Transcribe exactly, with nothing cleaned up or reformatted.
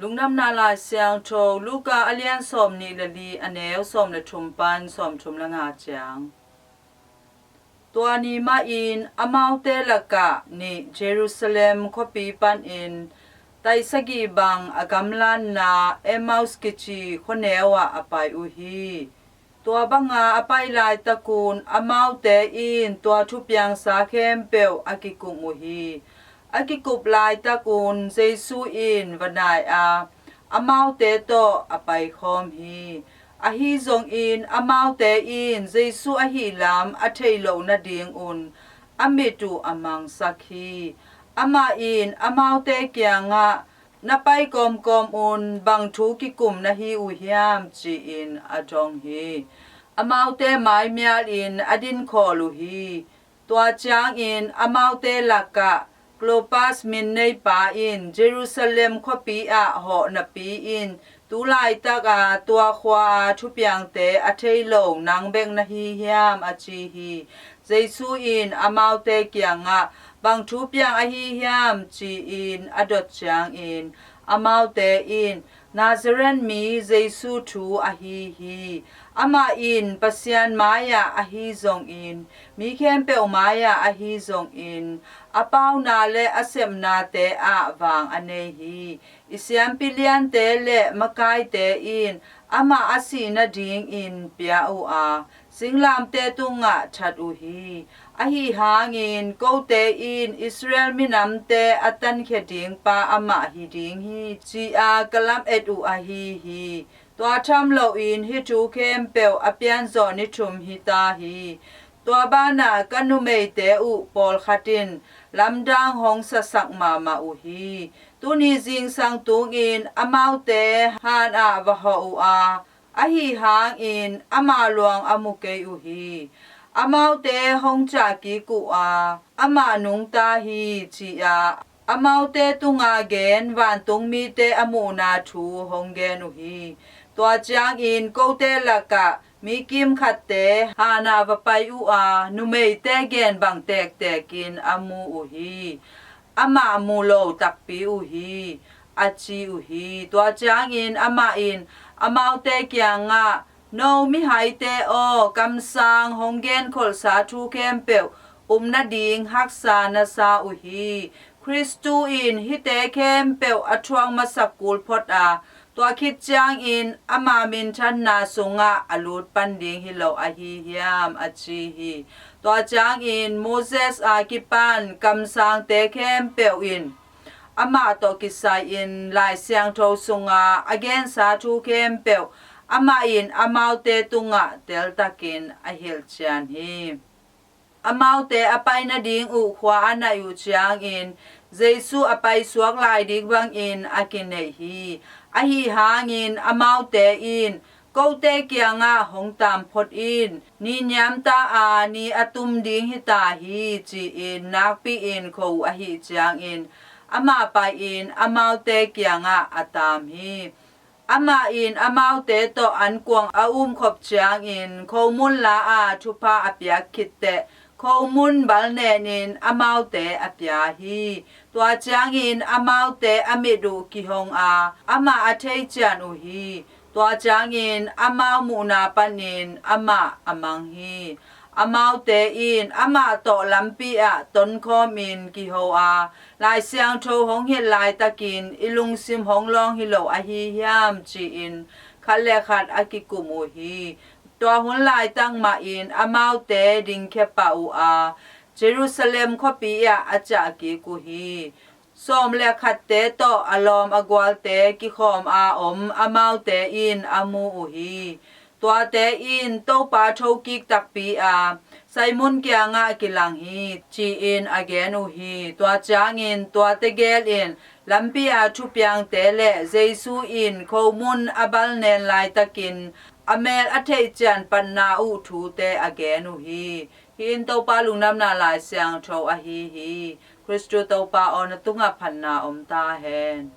Lungdamna Lai Siangtho Luka a lian sawmnih le li, a neu sawm le thum pan sawmthum le nga ciang. Tua ni mahin amaute lakah nih Jerusalem khuapi panin taisagih bang a gamlatna Emmaus kici khuaneu ah a pai uh hi. Tua banga a pai laitakun amaute in tua thupiangsa khempeuh a kikum uh hi. A kikup laitakun Jesu in va nai a, amaute tawh a paikhawm hi. Ahi zongin amaute in Jesu ahih lam a theih loh nadingun a mit uh a mangsak hi. Amah in amaute kiangah, "Na pai kawmkawm un, bang thu kikum na hi uh hiam?" ci-in a dong hi. Amaute maimialin a dinkhawl uh hi. Tua ciangin amaute lakah Klopas min neipa in Jerusalem khuapi ah hawh napi-in, "Tu laitaka tua khua-a thupiangte a thei lo nang bek na hi hiam?" a ci hi. Jesu in amaute kiangah, "Bang thupiang ahi hiam?" ci-in a dot ciangin amaute in, "Nazareth mi Jesu thu ahi hi. Amah in Pasian mai-ah ahi zongin, mi khempeuh mai-ah ahi zongin, a pauna le a sepnate ah vang a nei hi. I siampi liante le makaite in amah a sih nadingin pia uh a, singlamteh tungah that uh hi. Ahi hangin kote in Israel minamte a tankhia dingpa amah hi ding hi, ci-a ka lamet uh ahi hi." Tua tham loin hih thu khempeuh a pianzawh ni thum hi ta hi. Tua banah ka numeite uh pawlkhat in lamdang hong sasak mahmah uh hi. Tuni zingsang tungin amaute han ah va hawh uh a, ahi hangin ama luang a mu kei uh hi. Amaute hong ciah kik uh a, amah nungta hi, ci-a amaute tunga gen vantung mite a muhna thu hong gen uh hi. Tua ciangin kote lakah mi kimkhatte han ah va pai uh a, numeite gen bang tektekin a mu uh hi. Amah mu lo takpi uh hi, a ci uh hi. Tua ciangin amah in amaute kiangah, "No mihaite aw, kamsang hong genkholhsa thu khempeuh um nading haksa na sa uh hi. Khristu in hihte khempeuh a thuak masak kul phot a, tua khit ciangin ama minthanna sungah a lut pan ding hi lo ahi hiam?" a ci hi. Tua ciangin Moses a kipan kamsangte khempeuh in amah tawh kisai-in Lai Siangtho sunga a gensa thu khempeuh amah in amaute tungah teltakin a hilhcian hi. Amaute a pai nading uh khua a naih uh ciangin Jesu a paisuak lai ding bangin a kineih hi. Ahi hangin amaute in, "Kote kiangah hong taam phot in, ni niamta a ni a tum ding hi ta hi," ci-in nakpi-in kho uh ahih ciangin amah pai-in amaute kiangah a taam hi. Amah in amaute tawh ankuang a umkhop ciangin khomun la-a thupha a piak khitteh khomun balnenin amaute a pia hi. Tua ciangin amaute a mit uh kihong a, amah a theician uh hi. Tua ciangin amau muhna panin amah a mang hi. Amaute in amah tawh lampi ah tonkhawmin kiho a, "Lai Siangtho hong hilh laitakin i lungsim hong lawng hi lo ahi hiam?" ci-in khat le khat a kikum uh hi. Tua hun laitak mahin amaute dingkhia pah uh a, Jerusalem khuapi ah a ciah kik uh hi. Sawm le khatte tawh a lawm a gualte kikhawm a om amaute in a mu uh hi. Tuate in Topa thokik takpi a, Simon kiangah kilang hi, ci-in a gen uh hi. Tua ciangin tuate gel in lampi a thupiangte le Jesu in khomun a balnen laitakin a mel a theihcian patna uh thute a gen uh hi. Hih in Topa Lungdamna Lai Siangtho ahi hi. Khristu Topa aw, na tungah phatna om ta hen.